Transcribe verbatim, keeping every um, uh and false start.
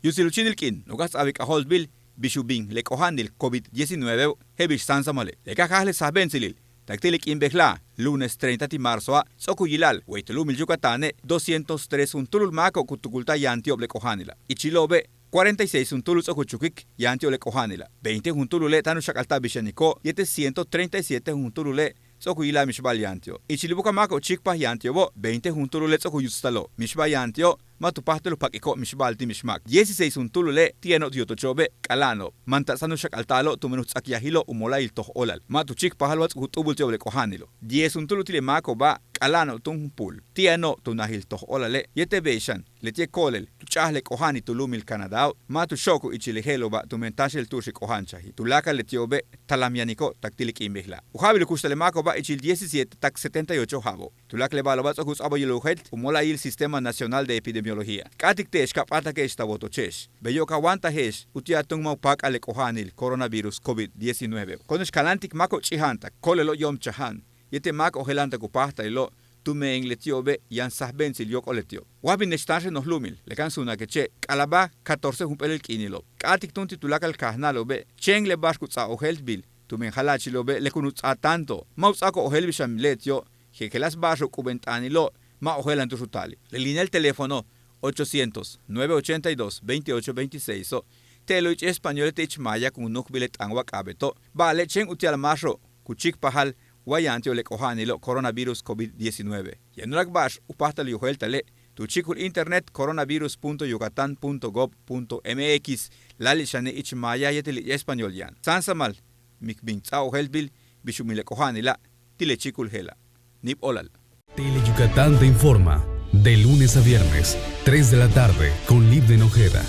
Yutsil u chíinil k'iin u k'áat ts'a'abik k'ajóoltbil bix u bin le k'oja'anil covid diecinueveo' je'el bix sáansamale'. Le ka jáaj le sajbe'entsilil tak ti' le k'iin bejla'e' lunes treinta ti' marzoa' ts'o'ok u yila'al wey tu lu'umil Yucatane' doscientos tres juntúulul máako'ob ku tukulta'al yaan ti'ob le k'oja'anila'. Ichilo'obe' cuarenta y seis juntúulul ts'o'ok u chukik yaan ti'ob le k'oja'anila'. Veinte juntúulule' táan u xak'alta'al bix yaniko'ob yéetel ciento treinta y siete juntúulule' ts'o'ok u yila'al mixba'al yaan ti'ob. Ichil buka'aj máako'ob chíikpaj yaan ti'obo', veinte juntúulule' ts'o'ok u yutstalo'ob mixba'al yaan ti'ob, ma' tu páajtal u pak'iko'ob mixba'al ti' mixmáak. Dieciséis juntúulule' ti' yano'ob tu yotocho'obe' k'ala'ano'ob, mantasa'an u xak'alta'alo'ob tumen u ts'akyajilo' u mola'ayil toj óolal, ma' tu chíikpajal wa ts'o'ok u t'ubul ti'ob le k'oja'anilo'. Diez juntúulul ti' le máako'oba' k'ala'ano'ob túun jumpúul, ti' yano'ob tu najil toj óolale' yéetel bey xan leti'e' ko'olel tu ch'a'aj le k'oja'anil tu lu'umil Canadao', ma' tu xo'okol ichil le je'elo'oba' tumen táanxel tu'ux le k'oja'anchajil. Tuláakal leti'obe' talam yaniko'ob tak ti' le k'iin bejla'a'. U ja'abil u kuxtal le máako'oba' ichil diecisiete tak setenta y ocho ja'abo'ob. Tuláakal le ba'alo'oba' ts'o'ok u ts'a'abo'ob yéetel u jeel u mola'ayil Sistema Nacional de Epidemiología. K'áatik te'ex ka p'áatake'ex ta wotoche'ex, beyo' ka wantaje'ex uti'al túun ma' u páak'al le k'oja'anil coronavirus covid diecinueveo'. Ko'one'ex kaláantik máako'ob ch'ija'antak, ko'olelo'ob yo'omchaja'an yéetel máako'ob jela'antak u páajtalilo' tumen leti'obe' yaan sajbe'entsil yóok'ol leti'ob. Wa bin ne'ex táanxel noj lu'umil le kan suunakeche' k'alabáa catorce jump'éelil k'iinilo'ob. K'áatik túun ti' tuláakal kajnáalo'obe' chéen le ba'ax ku ts'a'ab u jeltbil tumen jala'achilo'obe' le kun u ts'áa tanto, ma' u ts'áako'ob u jelbil xan leti'ob jejeláas ba'axo'ob k'uben t'aanilo'ob ma' ojéela'an tu'ux u taali'. Le líneal teléfono ochocientos nueve ochenta y dos veintiocho veintiseiso', te'elo' ich español yéetel ich maaya kun núukbil le t'aan wa k'a'abéeto', ba'ale' chéen uti'al máaxo'ob ku chíikpajal wa yaan ti'ob le k'oja'anilo' coronavirus covid diecinueve. Yaan uláak' ba'ax u páajtal u yojéeltale' tu chíikul internet coronavirus punto yucatán punto gov punto mx, láayli' xane' ich maaya yéetel ich español yaan. Sáansamal mix bin ts'a'ab u jelbil bix u bin le k'oja'anila' ti' le chíikul je'ela'. Níib óolal. Tele Yucatán te informa de lunes a viernes, tres de la tarde, con Livden Ojeda.